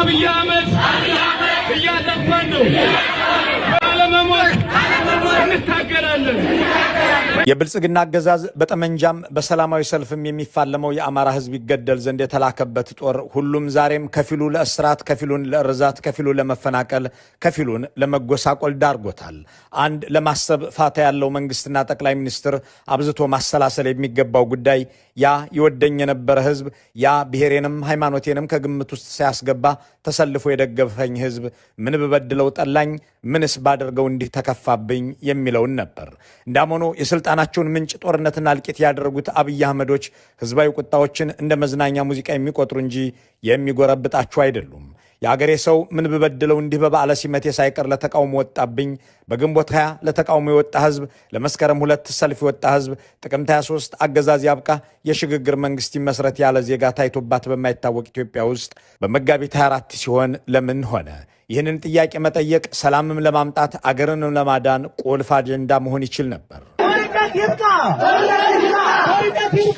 አብይ አህመድ እያጠፋን ነው። ባለመሞት እንታገላለን። የብልጽግና አገዛዝ በጠመንጃም በሰላማዊ ሰልፍም የሚፋለመው የአማራ ሕዝብ ይገደል ዘንድ የተላከበት ጦር ሁሉም ዛሬም ከፊሉ ለእስራት፣ ከፊሉን ለእርዛት፣ ከፊሉን ለመፈናቀል፣ ከፊሉን ለመጎሳቆል ዳርጎታል። አንድ ለማሰብ ፋታ ያለው መንግስትና ጠቅላይ ሚኒስትር አብዝቶ ማሰላሰል የሚገባው ጉዳይ ያ ይወደኝ የነበረ ሕዝብ፣ ያ ብሔሬንም ሃይማኖቴንም ከግምት ውስጥ ሳያስገባ ተሰልፎ የደገፈኝ ሕዝብ ምን ብበድለው ጠላኝ፣ ምንስ ባደርገው እንዲህ ተከፋብኝ የሚለውን ነበር። እንዳም ሆኖ የስልጣናቸውን ምንጭ ጦርነትና እልቂት ያደረጉት አብይ አህመዶች ህዝባዊ ቁጣዎችን እንደ መዝናኛ ሙዚቃ የሚቆጥሩ እንጂ የሚጎረብጣቸው አይደሉም። የአገሬ ሰው ምን ብበድለው እንዲህ በበዓለ ሲመቴ ሳይቀር ለተቃውሞ ወጣብኝ? በግንቦት 20 ለተቃውሞ የወጣ ህዝብ፣ ለመስከረም 2 ሰልፍ የወጣ ህዝብ፣ ጥቅምት 23 አገዛዝ ያብቃ፣ የሽግግር መንግስት ይመስረት ያለ ዜጋ ታይቶባት በማይታወቅ ኢትዮጵያ ውስጥ በመጋቢት 24 ሲሆን ለምን ሆነ? ይህንን ጥያቄ መጠየቅ ሰላምም ለማምጣት አገርንም ለማዳን ቁልፍ አጀንዳ መሆን ይችል ነበር። ጦርነት ይብቃ! ጦርነት ይብቃ!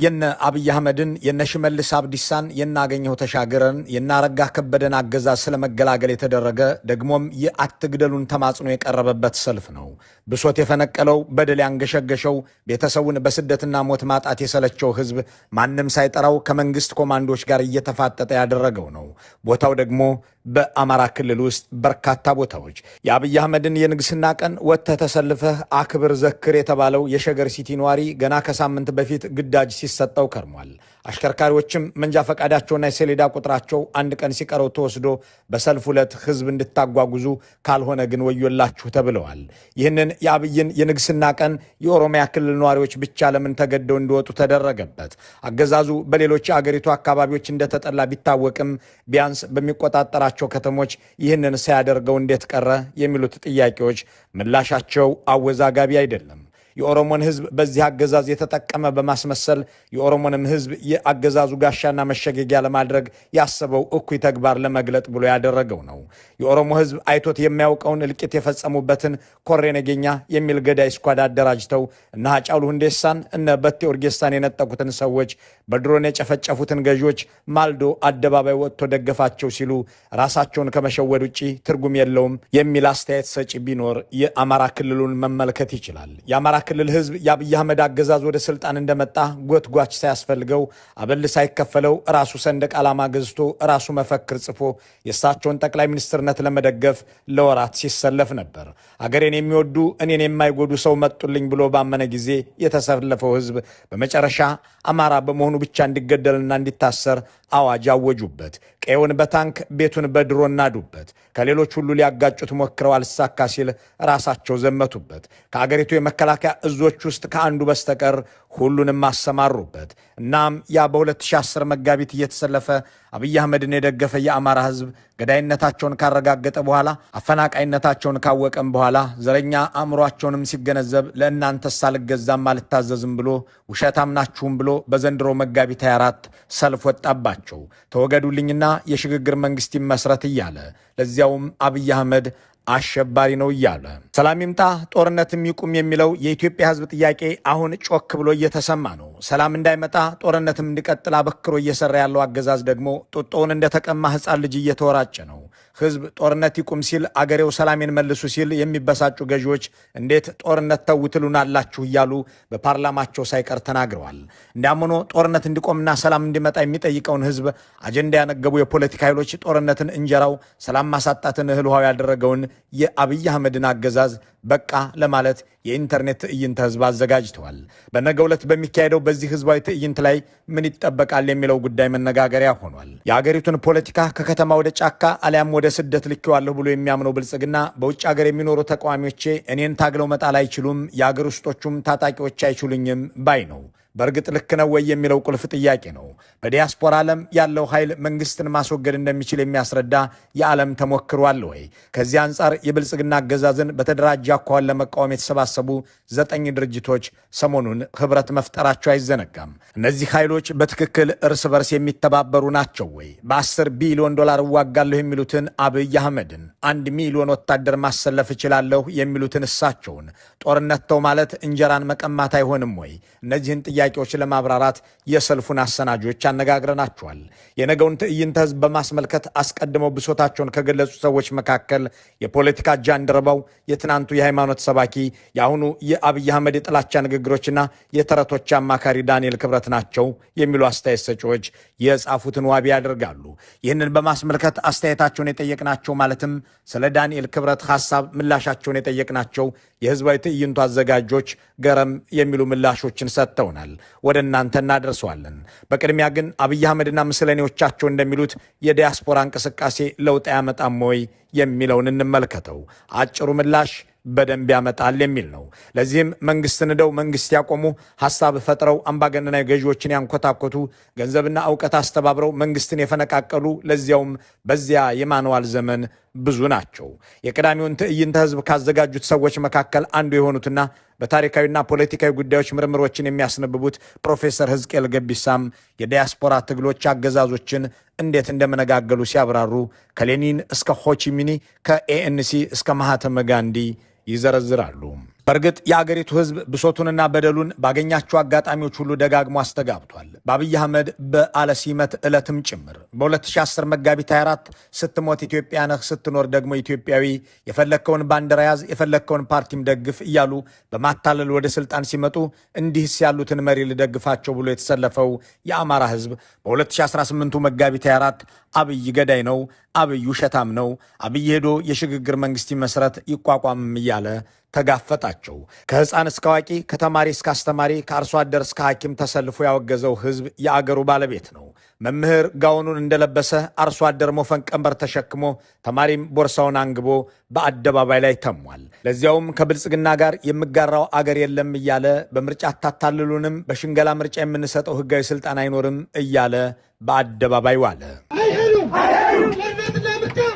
የነ አብይ አህመድን፣ የነ ሽመልስ አብዲሳን፣ የነ አገኘሁ ተሻገረን፣ የነ አረጋ ከበደን አገዛዝ ስለመገላገል የተደረገ ደግሞም የአትግደሉን ተማጽኖ የቀረበበት ሰልፍ ነው። ብሶት የፈነቀለው፣ በደል ያንገሸገሸው፣ ቤተሰቡን በስደትና ሞት ማጣት የሰለቸው ህዝብ ማንም ሳይጠራው ከመንግስት ኮማንዶች ጋር እየተፋጠጠ ያደረገው ነው። ቦታው ደግሞ በአማራ ክልል ውስጥ በርካታ ቦታዎች። የአብይ አህመድን የንግስና ቀን ወጥተህ ተሰልፈህ አክብር ዘክር የተባለው የሸገር ሲቲ ነዋሪ ገና ከሳምንት በፊት ግዳጅ ሲሰጠው ከርሟል። አሽከርካሪዎችም መንጃ ፈቃዳቸውና የሰሌዳ ቁጥራቸው አንድ ቀን ሲቀረው ተወስዶ በሰልፍ ዕለት ህዝብ እንድታጓጉዙ ካልሆነ ግን ወዮላችሁ ተብለዋል። ይህንን የአብይን የንግስና ቀን የኦሮሚያ ክልል ነዋሪዎች ብቻ ለምን ተገደው እንዲወጡ ተደረገበት? አገዛዙ በሌሎች የአገሪቱ አካባቢዎች እንደተጠላ ቢታወቅም ቢያንስ በሚቆጣጠራቸው ከተሞች ይህንን ሳያደርገው እንዴት ቀረ? የሚሉት ጥያቄዎች ምላሻቸው አወዛጋቢ አይደለም። የኦሮሞን ህዝብ በዚህ አገዛዝ የተጠቀመ በማስመሰል የኦሮሞንም ህዝብ የአገዛዙ ጋሻና መሸገጊያ ለማድረግ ያሰበው እኩይ ተግባር ለመግለጥ ብሎ ያደረገው ነው። የኦሮሞ ህዝብ አይቶት የማያውቀውን እልቂት የፈጸሙበትን ኮሬ ነገኛ የሚል ገዳይ squad አደራጅተው እነ ሃጫሉ ሁንዴሳን፣ እነ በቴ ኡርጌሳን የነጠቁትን ሰዎች፣ በድሮን የጨፈጨፉትን ገዢዎች ማልዶ አደባባይ ወጥቶ ደገፋቸው ሲሉ ራሳቸውን ከመሸወድ ውጭ ትርጉም የለውም የሚል አስተያየት ሰጪ ቢኖር የአማራ ክልሉን መመልከት ይችላል። የአማራ ክልል ህዝብ የአብይ አህመድ አገዛዝ ወደ ስልጣን እንደመጣ ጎትጓች ሳያስፈልገው፣ አበል ሳይከፈለው፣ ራሱ ሰንደቅ ዓላማ ገዝቶ፣ ራሱ መፈክር ጽፎ የእሳቸውን ጠቅላይ ሚኒስትርነት ለመደገፍ ለወራት ሲሰለፍ ነበር። አገሬን የሚወዱ እኔን የማይጎዱ ሰው መጡልኝ ብሎ ባመነ ጊዜ የተሰለፈው ህዝብ በመጨረሻ አማራ በመሆኑ ብቻ እንዲገደልና እንዲታሰር አዋጅ አወጁበት። ቀዬውን በታንክ፣ ቤቱን በድሮን ናዱበት። ከሌሎች ሁሉ ሊያጋጩት ሞክረው አልሳካ ሲል ራሳቸው ዘመቱበት። ከአገሪቱ የመከላከያ እዞች ውስጥ ከአንዱ በስተቀር ሁሉንም አሰማሩበት። እናም ያ በ2010 መጋቢት እየተሰለፈ አብይ አህመድን የደገፈ የአማራ ህዝብ ገዳይነታቸውን ካረጋገጠ በኋላ፣ አፈናቃይነታቸውን ካወቀም በኋላ፣ ዘረኛ አእምሯቸውንም ሲገነዘብ ለእናንተስ አልገዛም አልታዘዝም ብሎ፣ ውሸታም ናችሁም ብሎ በዘንድሮ መጋቢት 24 ሰልፍ ወጣባቸው። ተወገዱልኝና የሽግግር መንግስት ይመስረት እያለ፣ ለዚያውም አብይ አህመድ አሸባሪ ነው እያለ። ሰላም ይምጣ ጦርነትም ይቁም የሚለው የኢትዮጵያ ሕዝብ ጥያቄ አሁን ጮክ ብሎ እየተሰማ ነው። ሰላም እንዳይመጣ ጦርነትም እንዲቀጥል አበክሮ እየሰራ ያለው አገዛዝ ደግሞ ጡጦውን እንደተቀማ ሕፃን ልጅ እየተወራጨ ነው። ሕዝብ ጦርነት ይቁም ሲል፣ አገሬው ሰላሜን መልሱ ሲል የሚበሳጩ ገዢዎች እንዴት ጦርነት ተው ትሉናላችሁ እያሉ በፓርላማቸው ሳይቀር ተናግረዋል። እንዲያም ሆኖ ጦርነት እንዲቆምና ሰላም እንዲመጣ የሚጠይቀውን ሕዝብ አጀንዳ ያነገቡ የፖለቲካ ኃይሎች ጦርነትን እንጀራው፣ ሰላም ማሳጣትን እህል ውሃው ያደረገውን የአብይ አህመድን አገዛዝ በቃ ለማለት የኢንተርኔት ትዕይንተ ህዝብ አዘጋጅተዋል። በነገው ዕለት በሚካሄደው በዚህ ህዝባዊ ትዕይንት ላይ ምን ይጠበቃል የሚለው ጉዳይ መነጋገሪያ ሆኗል። የአገሪቱን ፖለቲካ ከከተማ ወደ ጫካ አሊያም ወደ ስደት ልኬዋለሁ ብሎ የሚያምነው ብልጽግና በውጭ ሀገር የሚኖሩ ተቃዋሚዎቼ እኔን ታግለው መጣል አይችሉም፣ የአገር ውስጦቹም ታጣቂዎች አይችሉኝም ባይ ነው። በእርግጥ ልክ ነው ወይ የሚለው ቁልፍ ጥያቄ ነው። በዲያስፖራ ዓለም ያለው ኃይል መንግስትን ማስወገድ እንደሚችል የሚያስረዳ የዓለም ተሞክሮ አለ ወይ? ከዚህ አንጻር የብልጽግና አገዛዝን በተደራጀ አኳኋን ለመቃወም የተሰባሰቡ 9 ድርጅቶች ሰሞኑን ህብረት መፍጠራቸው አይዘነጋም። እነዚህ ኃይሎች በትክክል እርስ በርስ የሚተባበሩ ናቸው ወይ? በ10 ቢሊዮን ዶላር እዋጋለሁ የሚሉትን አብይ አህመድን፣ 1 ሚሊዮን ወታደር ማሰለፍ እችላለሁ የሚሉትን እሳቸውን ጦርነት ተው ማለት እንጀራን መቀማት አይሆንም ወይ? እነዚህን ጥያቄዎች ለማብራራት የሰልፉን አሰናጆች አነጋግረናቸዋል። የነገውን ትዕይንተ ህዝብ በማስመልከት አስቀድመው ብሶታቸውን ከገለጹ ሰዎች መካከል የፖለቲካ ጃንደረባው፣ የትናንቱ የሃይማኖት ሰባኪ፣ የአሁኑ የአብይ አህመድ የጥላቻ ንግግሮችና የተረቶች አማካሪ ዳንኤል ክብረት ናቸው የሚሉ አስተያየት ሰጪዎች የጻፉትን ዋቢ ያደርጋሉ። ይህንን በማስመልከት አስተያየታቸውን የጠየቅናቸው፣ ማለትም ስለ ዳንኤል ክብረት ሐሳብ ምላሻቸውን የጠየቅናቸው የህዝባዊ ትዕይንቱ አዘጋጆች ገረም የሚሉ ምላሾችን ሰጥተውናል። ወደ እናንተ እናደርሰዋለን። በቅድሚያ ግን አብይ አህመድና ምስለኔዎቻቸው እንደሚሉት የዲያስፖራ እንቅስቃሴ ለውጥ አያመጣም ወይ የሚለውን እንመልከተው። አጭሩ ምላሽ በደንብ ያመጣል የሚል ነው። ለዚህም መንግስት ንደው መንግስት ያቆሙ፣ ሐሳብ ፈጥረው አምባገነናዊ ገዢዎችን ያንኮታኮቱ፣ ገንዘብና እውቀት አስተባብረው መንግስትን የፈነቃቀሉ፣ ለዚያውም በዚያ የማንዋል ዘመን፣ ብዙ ናቸው። የቅዳሜውን ትዕይንተ ህዝብ ካዘጋጁት ሰዎች መካከል አንዱ የሆኑትና በታሪካዊና ፖለቲካዊ ጉዳዮች ምርምሮችን የሚያስነብቡት ፕሮፌሰር ህዝቅኤል ገቢሳም የዲያስፖራ ትግሎች አገዛዞችን እንዴት እንደመነጋገሉ ሲያብራሩ ከሌኒን እስከ ሆቺሚኒ፣ ከኤኤንሲ እስከ ማህተመ ጋንዲ ይዘረዝራሉ። በእርግጥ የአገሪቱ ህዝብ ብሶቱንና በደሉን ባገኛቸው አጋጣሚዎች ሁሉ ደጋግሞ አስተጋብቷል። በአብይ አህመድ በዓለ ሲመት ዕለትም ጭምር በ2010 መጋቢት 24 "ስትሞት ኢትዮጵያ ነህ፣ ስትኖር ደግሞ ኢትዮጵያዊ፣ የፈለግከውን ባንዲራ ያዝ፣ የፈለግከውን ፓርቲም ደግፍ" እያሉ በማታለል ወደ ስልጣን ሲመጡ እንዲህስ ያሉትን መሪ ልደግፋቸው ብሎ የተሰለፈው የአማራ ህዝብ በ2018 መጋቢት 24 አብይ ገዳይ ነው፣ አብይ ውሸታም ነው፣ አብይ ሄዶ የሽግግር መንግስት ይመስረት ይቋቋምም እያለ ተጋፈጣቸው። ከህፃን እስከ አዋቂ፣ ከተማሪ እስከ አስተማሪ፣ ከአርሶ አደር እስከ ሐኪም ተሰልፎ ያወገዘው ህዝብ የአገሩ ባለቤት ነው። መምህር ጋውኑን እንደለበሰ፣ አርሶ አደር ሞፈን ቀንበር ተሸክሞ፣ ተማሪም ቦርሳውን አንግቦ በአደባባይ ላይ ተሟል። ለዚያውም ከብልጽግና ጋር የምጋራው አገር የለም እያለ፣ በምርጫ አታታልሉንም፣ በሽንገላ ምርጫ የምንሰጠው ህጋዊ ስልጣን አይኖርም እያለ በአደባባይ ዋለ። አይሄዱም።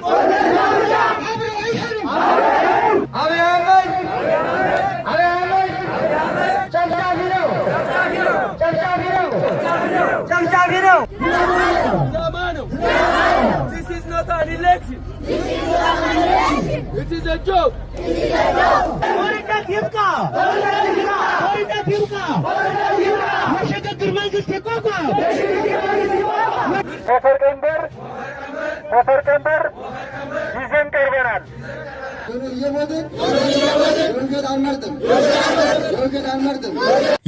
ጦርነትና ምርጫ አብረው አይሄዱም። አብይ አህመድ፣ አብይ አህመድ ጨፍጫፊ ነው፣ ጨፍጫፊ ነው፣ ጨፍጫፊ ነው። This is not an election. It is a joke. ጦርነት ይብቃ! ጦርነት ይብቃ! የሽግግር መንግስት ይቋቋም! ሞፈር ቀንበር፣ ሞፈር ቀንበር ይዘን ቀርበናል። እየሞትን የውርደት አንመርጥም፣ የውርደት አንመርጥም።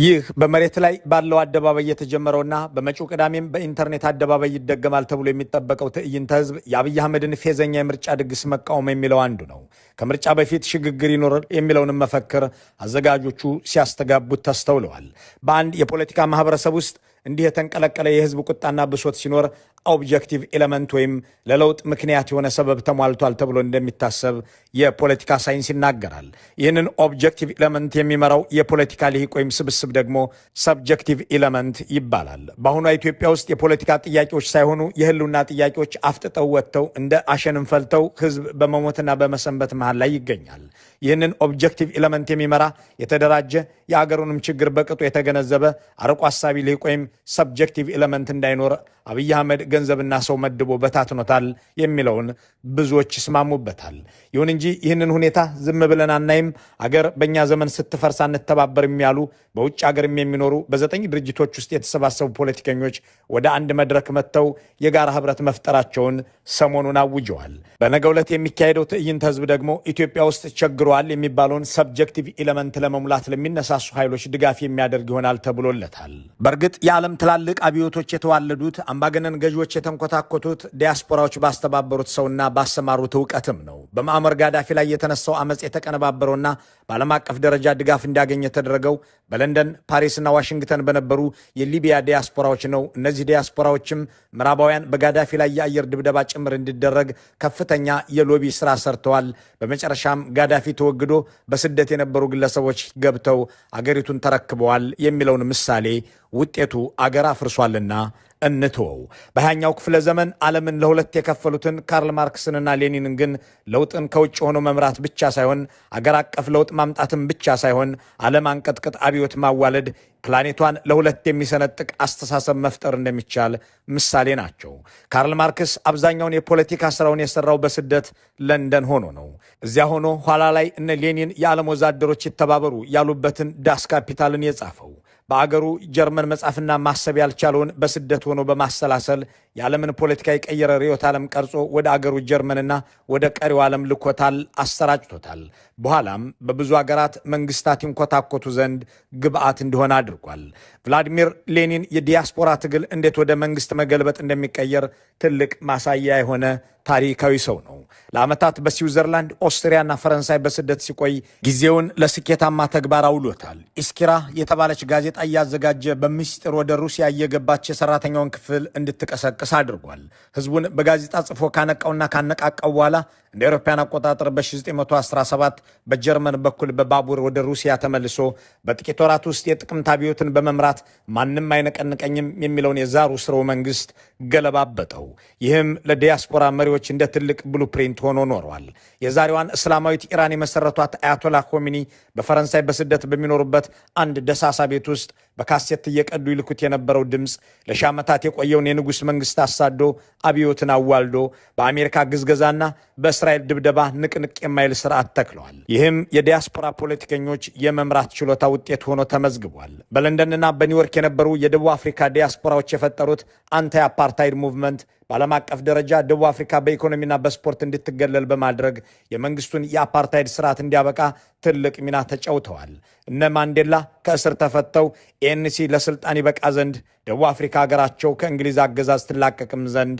ይህ በመሬት ላይ ባለው አደባባይ የተጀመረውና በመጪው ቅዳሜም በኢንተርኔት አደባባይ ይደገማል ተብሎ የሚጠበቀው ትዕይንተ ህዝብ የአብይ አህመድን ፌዘኛ የምርጫ ድግስ መቃወም የሚለው አንዱ ነው። ከምርጫ በፊት ሽግግር ይኖር የሚለውንም መፈክር አዘጋጆቹ ሲያስተጋቡት ተስተውለዋል። በአንድ የፖለቲካ ማህበረሰብ ውስጥ እንዲህ የተንቀለቀለ የህዝብ ቁጣና ብሶት ሲኖር objective element ወይም ለለውጥ ምክንያት የሆነ ሰበብ ተሟልቷል ተብሎ እንደሚታሰብ የፖለቲካ ሳይንስ ይናገራል። ይህንን objective element የሚመራው የፖለቲካ ልሂቅ ወይም ስብስብ ደግሞ subjective element ይባላል። በአሁኗ ኢትዮጵያ ውስጥ የፖለቲካ ጥያቄዎች ሳይሆኑ የህልውና ጥያቄዎች አፍጥጠው ወጥተው እንደ አሸንም ፈልተው ህዝብ በመሞትና በመሰንበት መሃል ላይ ይገኛል። ይህንን objective element የሚመራ፣ የተደራጀ፣ የአገሩንም ችግር በቅጡ የተገነዘበ አርቆ አሳቢ ልሂቅ ወይም subjective element እንዳይኖር አብይ አህመድ ገንዘብና ሰው መድቦ በታትኖታል የሚለውን ብዙዎች ይስማሙበታል። ይሁን እንጂ ይህንን ሁኔታ ዝም ብለን አናይም፣ አገር በእኛ ዘመን ስትፈርስ አንተባበርም ያሉ በውጭ ሀገርም የሚኖሩ በዘጠኝ ድርጅቶች ውስጥ የተሰባሰቡ ፖለቲከኞች ወደ አንድ መድረክ መጥተው የጋራ ህብረት መፍጠራቸውን ሰሞኑን አውጀዋል። በነገው ዕለት የሚካሄደው ትዕይንተ ህዝብ ደግሞ ኢትዮጵያ ውስጥ ቸግሯል የሚባለውን subjective element ለመሙላት ለሚነሳሱ ኃይሎች ድጋፍ የሚያደርግ ይሆናል ተብሎለታል። በእርግጥ የዓለም ትላልቅ አብዮቶች የተዋለዱት፣ አምባገነን ገዢዎች የተንኮታኮቱት ዲያስፖራዎች ባስተባበሩት ሰውና ባሰማሩት እውቀትም ነው። በሙአመር ጋዳፊ ላይ የተነሳው አመፅ የተቀነባበረውና በዓለም አቀፍ ደረጃ ድጋፍ እንዲያገኝ የተደረገው በለንደን፣ ፓሪስና ዋሽንግተን በነበሩ የሊቢያ ዲያስፖራዎች ነው። እነዚህ ዲያስፖራዎችም ምዕራባውያን በጋዳፊ ላይ የአየር ድብደባ ጭምር እንዲደረግ ከፍተኛ የ lobby ስራ ሰርተዋል። በመጨረሻም ጋዳፊ ተወግዶ በስደት የነበሩ ግለሰቦች ገብተው አገሪቱን ተረክበዋል የሚለውን ምሳሌ ውጤቱ አገር አፍርሷልና እንትወው። በ20ኛው ክፍለ ዘመን ዓለምን ለሁለት የከፈሉትን ካርል ማርክስንና ሌኒንን ግን ለውጥን ከውጭ ሆኖ መምራት ብቻ ሳይሆን፣ አገር አቀፍ ለውጥ ማምጣትን ብቻ ሳይሆን፣ ዓለም አንቀጥቅጥ አብዮት ማዋለድ፣ ፕላኔቷን ለሁለት የሚሰነጥቅ አስተሳሰብ መፍጠር እንደሚቻል ምሳሌ ናቸው። ካርል ማርክስ አብዛኛውን የፖለቲካ ስራውን የሰራው በስደት ለንደን ሆኖ ነው። እዚያ ሆኖ ኋላ ላይ እነ ሌኒን የዓለም ወዛደሮች ይተባበሩ ያሉበትን ዳስ ካፒታልን የጻፈው። በአገሩ ጀርመን መጻፍና ማሰብ ያልቻለውን በስደት ሆኖ በማሰላሰል የዓለምን ፖለቲካ የቀየረ ርዕዮተ ዓለም ቀርጾ ወደ አገሩ ጀርመንና ወደ ቀሪው ዓለም ልኮታል፣ አሰራጭቶታል። በኋላም በብዙ አገራት መንግስታት ይንኮታኮቱ ዘንድ ግብአት እንዲሆን አድርጓል። ቭላዲሚር ሌኒን የዲያስፖራ ትግል እንዴት ወደ መንግስት መገልበጥ እንደሚቀየር ትልቅ ማሳያ የሆነ ታሪካዊ ሰው ነው። ለዓመታት በስዊዘርላንድ፣ ኦስትሪያና ፈረንሳይ በስደት ሲቆይ ጊዜውን ለስኬታማ ተግባር አውሎታል። ኢስኪራ የተባለች ጋዜጣ እያዘጋጀ በምስጢር ወደ ሩሲያ እየገባች የሰራተኛውን ክፍል እንድትቀሰቅስ አድርጓል። ህዝቡን በጋዜጣ ጽፎ ካነቃውና ካነቃቃው በኋላ እንደ አውሮፓውያን አቆጣጠር በ1917 በጀርመን በኩል በባቡር ወደ ሩሲያ ተመልሶ በጥቂት ወራት ውስጥ የጥቅምት አብዮትን በመምራት ማንም አይነቀንቀኝም የሚለውን የዛሩ ስርወ መንግስት ገለባበጠው። ይህም ለዲያስፖራ መሪዎች እንደ ትልቅ blueprint ሆኖ ኖሯል። የዛሬዋን እስላማዊት ኢራን የመሰረቷት አያቶላ ኾሚኒ በፈረንሳይ በስደት በሚኖሩበት አንድ ደሳሳ ቤት ውስጥ በካሴት እየቀዱ ይልኩት የነበረው ድምፅ ለሺህ ዓመታት የቆየውን የንጉሥ መንግስት አሳዶ፣ አብዮትን አዋልዶ፣ በአሜሪካ ግዝገዛና በእስራኤል ድብደባ ንቅንቅ የማይል ስርዓት ተክለዋል። ይህም የዲያስፖራ ፖለቲከኞች የመምራት ችሎታ ውጤት ሆኖ ተመዝግቧል። በለንደንና በኒውዮርክ የነበሩ የደቡብ አፍሪካ ዲያስፖራዎች የፈጠሩት anti apartheid movement በዓለም አቀፍ ደረጃ ደቡብ አፍሪካ በኢኮኖሚና በስፖርት እንድትገለል በማድረግ የመንግስቱን የአፓርታይድ ስርዓት እንዲያበቃ ትልቅ ሚና ተጫውተዋል። እነ ማንዴላ ከእስር ተፈተው ኤኤንሲ ለስልጣን ይበቃ ዘንድ፣ ደቡብ አፍሪካ ሀገራቸው ከእንግሊዝ አገዛዝ ትላቀቅም ዘንድ